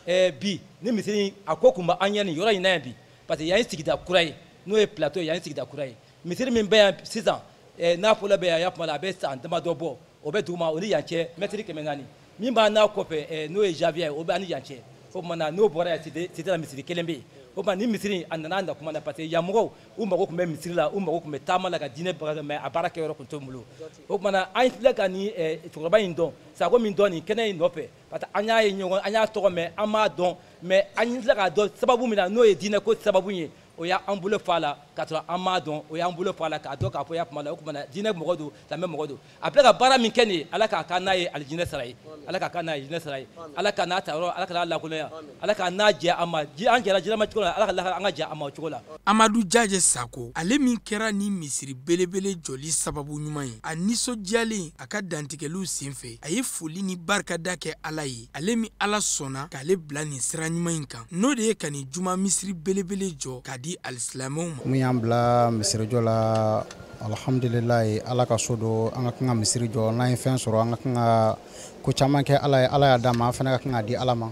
Speaker 22: Bi ni misiri in a ko kun b'an ɲɛ nin yɔrɔ in na yan bi, parce que yan ye sigida kura ye, n'o ye plateau ye, yan ye sigida kura ye. Misiri min bɛ yan sisan, n'a fɔla bɛ yan, y'a kuma la a bɛ san damadɔ bɔ, o bɛ duguma o ni yan cɛ mɛtiri 400. Min b'a n'a kɔfɛ, n'o ye Javier ye, o bɛ an ni yan cɛ. O tuma na n'o bɔra yan, cité la misiri kelen bɛ yen. O tuma ni misiri a nana na kuma na, parce que yan mɔgɔw u mago tun bɛ misiri la, u mago tun bɛ taama la ka diinɛ baga, mais a baara kɛyɔrɔ tun t'u bolo. O tuma na an filɛ ka nin cɛkɔrɔba in dɔn, Sako min dɔn nin kɛnɛ in nɔfɛ, parce que an y'a ye ɲɔgɔn, an y'a tɔgɔ mɛn, an m'a dɔn, mais an filɛ k'a dɔn sababu min na, n'o ye diinɛ ko sababu ye, o y'an bolo fa la k'a sɔrɔ an m'a dɔn, o y'an bolo fa la k'a dɔn k'a fɔ ya kuma la. O tuma na diinɛ mɔgɔ don, silamɛ mɔgɔ don, a filɛ ka baara min kɛ nin ye, Ala k'a kan n'a ye alijinɛ sara ye, Ala k'a kan n'a ye alijinɛ sara ye, Ala ka n'a ta yɔrɔ, Ala ka n'a lankolonya, Ala k'a n'a jɛ a ma, an jɛra jinɛma cogo la, Ala ka lahara an ka jɛ a ma o cogo la.
Speaker 18: Amadu Jajɛ Sako, ale min kɛra ni misiri belebele jɔli sababu ɲuman ye, a nisɔndiyalen a ka dantigɛliw senfɛ, a ye foli ni barikada kɛ Ala ye, ale min Ala sɔnna k'ale bila nin sira ɲuman in kan, n'o de ye ka nin juma misiri belebele jɔ k'a di alisilamɛw ma.
Speaker 3: Mun y'an bila misirijɔ la, alhamdulilayi, Ala ka so don, an ka kan ka misiri jɔ, n'an ye fɛn sɔrɔ an ka kan ka ko caman kɛ Ala ye, Ala y'a d'an ma, an fana ka kan ka di Ala ma,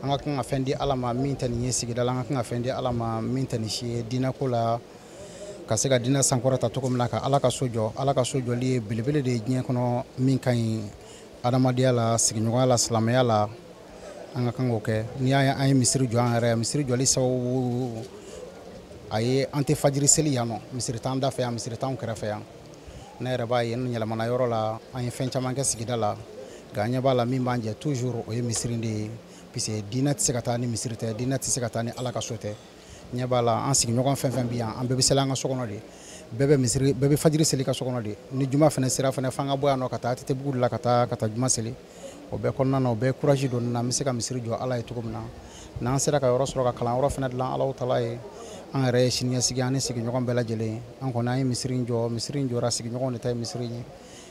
Speaker 3: an ka kan ka fɛn di Ala ma min tɛ nin ye sigida la, an ka kan ka fɛn di Ala ma min tɛ nin si ye diinɛko la, ka se ka diinɛ sankɔrɔta cogo min na, ka Ala ka so jɔ. Ala ka so jɔli ye belebele de ye diɲɛ kɔnɔ, min ka ɲi adamadenya la, sigiɲɔgɔnya la, silamɛya la, an ka kan k'o kɛ. N'i y'a ye an ye misiri jɔ an yɛrɛ, misiri jɔli sababu a ye, an tɛ fajiri seli yan nɔ, misiri t'an da fɛ yan, misiri t'anw kɛrɛfɛ yan. Ne yɛrɛ b'a ye, n yɛlɛmana yɔrɔ la, an ye fɛn caman kɛ sigida la, nka an ɲɛ b'a la min b'an jɛ toujours o ye misiri de ye, puisque diinɛ tɛ se ka taa ni misiri tɛ, diinɛ tɛ se ka taa ni Ala ka so tɛ. Ɲɛ b'a la an sigiɲɔgɔn fɛn fɛn bɛ yan, an bɛɛ bɛ seli an ka so kɔnɔ de, bɛɛ bɛ misiri, bɛɛ bɛ fajiri seli ka so kɔnɔ de. Ni juma fana sera fana, f'an ka bɔ yan nɔ ka taa ATT bugu la ka taa juma seli. O bɛɛ kɔnɔna na, o bɛɛ courage don na, an bɛ se ka misiri jɔ Ala ye cogo min na. N'an sera ka yɔrɔ sɔrɔ ka kalanyɔrɔ fana dilan Alahu taala ye, an yɛrɛ ye siniɲɛsigi an ni sigiɲɔgɔn bɛɛ lajɛlen. An kɔni an ye misiri in jɔ, misiri in jɔra, sigiɲɔgɔnw de ta ye misiri ye,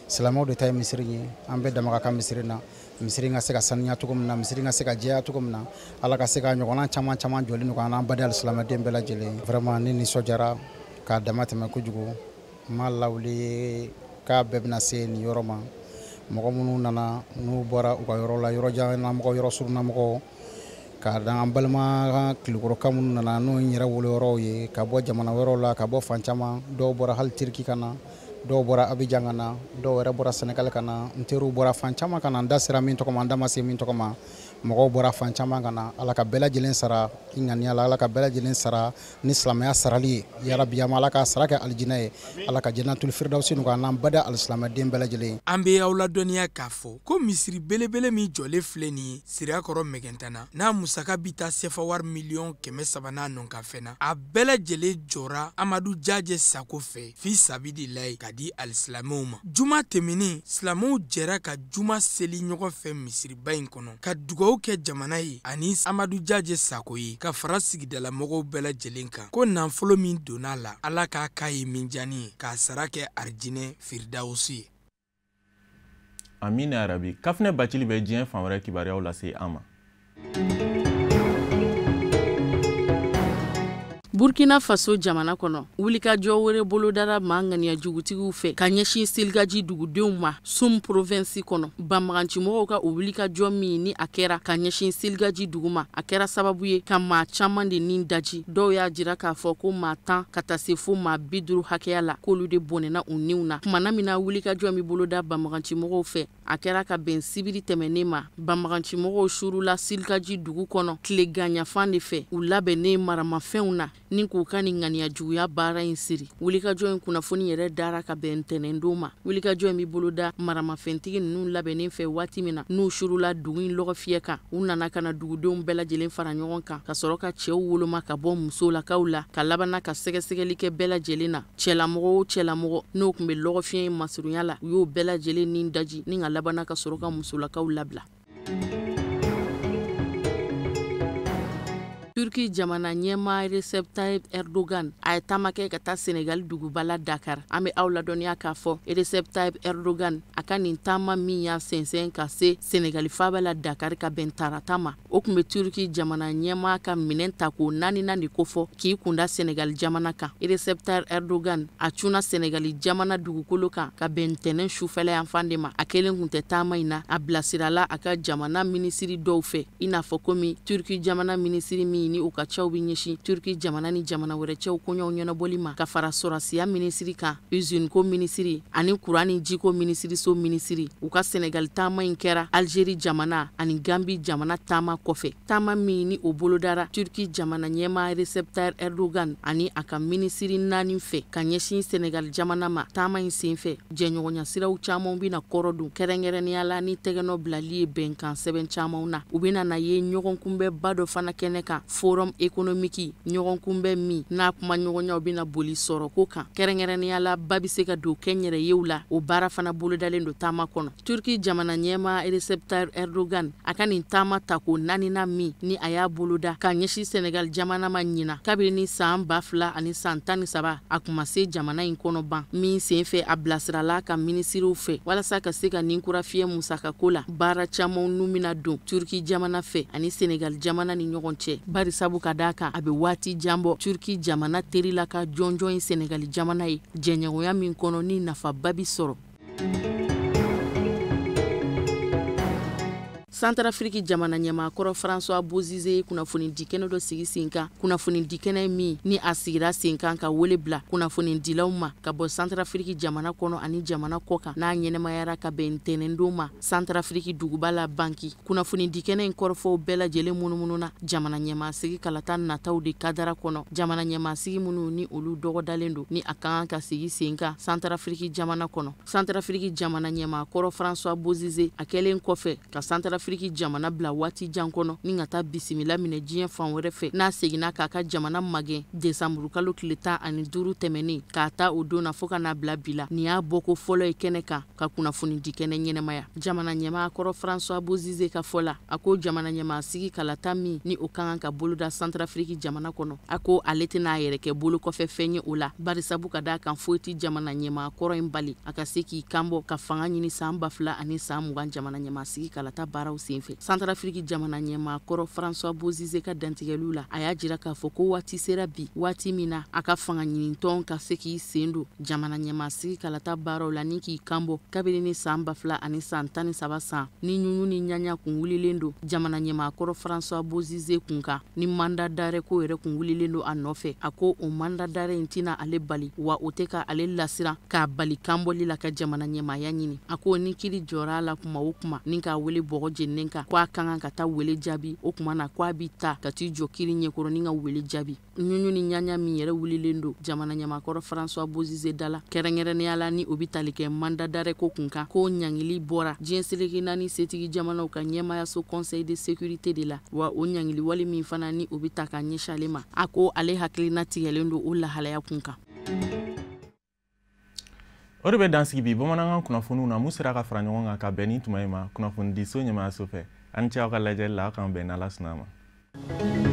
Speaker 3: silamɛw de ta ye misiri ye, an bɛɛ dama ka kan misiri na, misiri ka se ka saniya cogo min na, misiri ka se ka jɛya cogo min na, Ala ka se ka ɲɔgɔnna caman caman jɔli nɔgɔya an baden alisilamɛden bɛɛ lajɛlen. Vraiment ne nisɔndiyara k'a dama tɛmɛ kojugu, n m'a lawuli k'a bɛɛ bɛna se nin yɔrɔ ma. Mɔgɔ minnu nana n'u bɔra u ka yɔrɔ la, yɔrɔ janna mɔgɔw, yɔrɔ surunna mɔgɔw, k'a dan an balima Kulukɔrɔka minnu nana n'o ye n yɛrɛ wolo yɔrɔw ye, ka bɔ jamana wɛrɛw la, ka bɔ fan caman, dɔw bɔra hali Turki ka na, dɔw bɔra Abidjan ka na, dɔw yɛrɛ bɔra Sénégal ka na, n teriw bɔra fan caman ka na, n da sera min tɔgɔ ma, n da ma se min tɔgɔ ma, mɔgɔw bɔra fan caman ka na. Ala ka bɛɛ lajɛlen sara i ŋaniya la, Ala ka bɛɛ lajɛlen sara ni silamɛya sarali ye, yarabi ama Ala ka sara kɛ alijinɛ ye, Ala ka jannatul firdausi nɔgɔya n'an baden alisilamɛden bɛɛ lajɛlen.
Speaker 18: An bɛ aw ladɔnniya k'a fɔ ko misiri belebele min jɔlen filɛ nin ye Sirakɔrɔ Mɛgɛntana, n'a musaka bi taa sefa wari 300 miliyɔn n'a nɔkanfɛn na, a bɛɛ lajɛlen jɔra Amadu Jajɛ Sako fɛ fi sabidilayi ka di alisilamɛw ma. Juma tɛmɛnen, silamɛw jɛra ka juma seli ɲɔgɔn fɛ misiriba in kɔnɔ, ka dugawu kɛ jamana ye ani Amadu Jajɛ Sako ye, ka fara sigidalamɔgɔw bɛɛ lajɛlen kan, ko nafolo min donna a la, Ala k'a k'a ye minjani ye, k'a sara kɛ arijinɛ firidawusu ye.
Speaker 1: Amina yarabi. Kafinɛ Bacili bɛ diɲɛ fan wɛrɛ kibaruyaw lase an ma.
Speaker 2: Burkina Faso jamana kɔnɔ, wulikajɔ wɛrɛ bolodara maa ŋaniya jugutigiw fɛ ka ɲɛsin Seligaji dugudenw ma Sum province kɔnɔ. Banbagancimɔgɔw ka o wulikajɔ min ni a kɛra ka ɲɛsin Seligaji dugu ma, a kɛra sababu ye ka maa caman de nin daji. Dɔw y'a jira k'a fɔ ko maa 10 ka taa se fo maa 50 hakɛya la, k'olu de bɔnɛna u niw na. Kumana min na wulikajɔ min boloda banbagancimɔgɔw fɛ, a kɛra ka bɛn sibiri tɛmɛnen ma. Banbagancimɔgɔw surula Seligaji dugu kɔnɔ tile ganɲafan de fɛ, u labɛnnen maramafɛnw na ni k'u ka nin ŋaniya juguya baara in siri. Wulikajɔ in kunnafoni yɛrɛ dara ka bɛn ntɛnɛndon ma. Wulikajɔ in bɛ boloda maramafɛntigi ninnu labɛnnen fɛ waati min na n'u surula dugu in lɔgɔfiyɛ kan, u nana ka na dugudenw bɛɛ lajɛlen fara ɲɔgɔn kan, ka sɔrɔ ka cɛw woloma ka bɔ musolakaw la, ka labana ka sɛgɛsɛgɛli kɛ bɛɛ lajɛlen na. Cɛlamɔgɔ o cɛlamɔgɔ n'o tun bɛ lɔgɔfiyɛ in masurunya la, u y'o bɛɛ lajɛlen nin daji ni ka labana ka sɔrɔ ka musolakaw labila. Turki jamana ɲɛmaa Recep Tayyip Erdogan, a ye taama kɛ ka taa Senegal duguba la Dakar. An bɛ aw ladɔnniya k'a fɔ Recep Tayyip Erdogan, a ka nin taama min y'a sɛnsɛn ka se Senegal faaba la Dakar ka bɛn tarata ma, o tun bɛ Turki jamana ɲɛmaa ka minɛn tako naaninan de kofɔ k'i kunda Senegal jamana kan. Recep Tayyip Erdogan, a cunna Senegal jamana dugukolo kan ka bɛn ntɛnɛn sufɛla yanfan de ma. A kelen kun tɛ taama in na, a bilasirala a ka jamana minisiri dɔw fɛ, i n'a fɔ komi Turki jamana minisiri min ni o ka cɛw bɛ ɲɛsin Turki jamana ni jamana wɛrɛ cɛw koɲɛw ɲɛnabɔli ma, ka fara sɔrɔsiya minisiri kan, usine ko minisiri ani kuran ni jiko minisiriso minisiri. U ka Senegal taama in kɛra Algérie jamana ani Gambie jamana taama kɔfɛ, taama min ni o bolodara Turki jamana ɲɛmaa Recep Tayyip Erdogan ani a ka minisiri 4 fɛ ka ɲɛsin Senegal jamana ma. Taama in senfɛ, jɛɲɔgɔnya siraw caman bɛna kɔrɔ don, kɛrɛnkɛrɛnnenya la ni tɛgɛnɔ bilali ye bɛnkan sɛbɛn caman na. U bɛna na ye ɲɔgɔn kunbɛnba dɔ fana kɛnɛ kan, forum économique, ɲɔgɔn kunbɛn min n'a kuma ɲɔgɔnyaw bɛna boli sɔrɔko kan, kɛrɛnkɛrɛnnenya la ba bɛ se ka don kɛnyɛrɛyew la. O baara fana bolodalen don taama kɔnɔ. Turki jamana ɲɛmaa Recep Tayyip Erdogan a ka nin taama tako 4nan min ni a y'a boloda ka ɲɛsin Senegal jamana ma ɲina, kabini san 2013 a kun ma se jamana in kɔnɔ ban, min senfɛ a bilasirala ka minisiriw fɛ walasa ka se ka nin kura fiyɛ musakako la baara caman nu bɛna don Turki jamana fɛ ani Senegal jamana ni ɲɔgɔn cɛ, barisabu ka d'a kan a bɛ waati jan bɔ Turki jamana teri la ka jɔnjɔn ye Senegal jamana ye, jɛɲɔgɔnya min kɔnɔ ni nafaba bi sɔrɔ. Santarafiriki jamana ɲɛmaakɔrɔ François Bozize ye kunnafonidikɛnɛ dɔ sigi sen kan, kunnafonidikɛnɛ min ni a sigira sen kan ka wele bila kunnafonidilaw ma ka bɔ Santarafiriki jamana kɔnɔ ani jamana kɔ kan, n'a ɲɛnɛmayara ka bɛn ntɛnɛndon ma Santarafiriki duguba la Banki. Kunnafonidikɛnɛ in kɔrɔfɔw bɛɛ lajɛlen munumununa jamana ɲɛmaasigi kalata nataw de kadara kɔnɔ, jamana ɲɛmaasigi minnu ni olu dɔgɔdalen don ni a kan ka sigi sen kan Santarafiriki jamana kɔnɔ. Santarafiriki jamana ɲɛmaakɔrɔ François Bozize a kɛlen kɔfɛ ka Santarafiriki jamana bila waati jan kɔnɔ ni ka taa bisimila minɛ diɲɛ fan wɛrɛ fɛ, n'a seginna k'a ka jamana magɛn desanburukalo tile 15 tɛmɛnen k'a ta o don na fo ka n'a bila bi la, nin y'a bɔko fɔlɔ ye kɛnɛ kan ka kunnafonidikɛnɛ ɲɛnɛmaya. Jamana ɲɛmaakɔrɔ François Bozize ka fɔ la, a ko jamana ɲɛmaasigi kalata min ni o ka kan ka boloda Santarafiriki jamana kɔnɔ, a ko ale tɛna a yɛrɛ kɛ bolo kɔfɛ fɛn ye o la, barisabu ka d'a kan foyi tɛ jamana ɲɛmaakɔrɔ in bali a ka se k'i kanbɔ ka fanga ɲini san 2020 jamana ɲɛmaasigi kalata baaraw senfɛ. Santarafiriki jamana ɲɛmaakɔrɔ François Bozize ka dantigɛliw la, a y'a jira k'a fɔ ko waati sera bi, waati min na a ka fanga ɲinitɔn ka se k'i sen don jamana ɲɛmaasigi kalata baaraw la ni k'i kanbɔ kabini ni san 2013 san ni ɲuɲu ni ɲaɲa kun wulilen don jamana ɲɛmaakɔrɔ François Bozize kun kan, ni mandat d'arrêt ko yɛrɛ kun wulilen don a nɔfɛ. A ko o mandat d'arrêt in tɛna ale bali, wa o tɛ ka ale lasiran k'a bali kanbɔli la ka jamana ɲɛmaaya ɲini. A ko ni kiri jɔra a la kuma o kuma ni k'a wele bɔgɔ jeninen kan ko a ka kan ka taa wele jaabi, o kuma na ko a bi ta ka t'i jɔ kiri ɲɛkɔrɔ ni ka wele jaabi. Ɲuɲu ni ɲaɲa min yɛrɛ wulilen don jamana ɲɛmaakɔrɔ François Bozize da la, kɛrɛnkɛrɛnnenya la ni o bi tali kɛ mandat d'arrêt ko kun kan, ko ɲangili bɔra diɲɛ seleke 4 setigi jamanaw ka ɲɛmaayaso conseil de sécurité de la, wa o ɲangili wale min fana ni o bi ta ka ɲɛsin ale ma, a ko ale hakilina tigɛlen don o lahalaya kun kan.
Speaker 1: O de bɛ dan sigi bi bamanankan kunnafoniw na mun sera ka fara ɲɔgɔn kan ka bɛn ni tuma in ma kunnafonidiso ɲɛmaayaso fɛ. An ni ce aw ka lajɛli la, aw k'an bɛn n'Ala sɔnna a ma.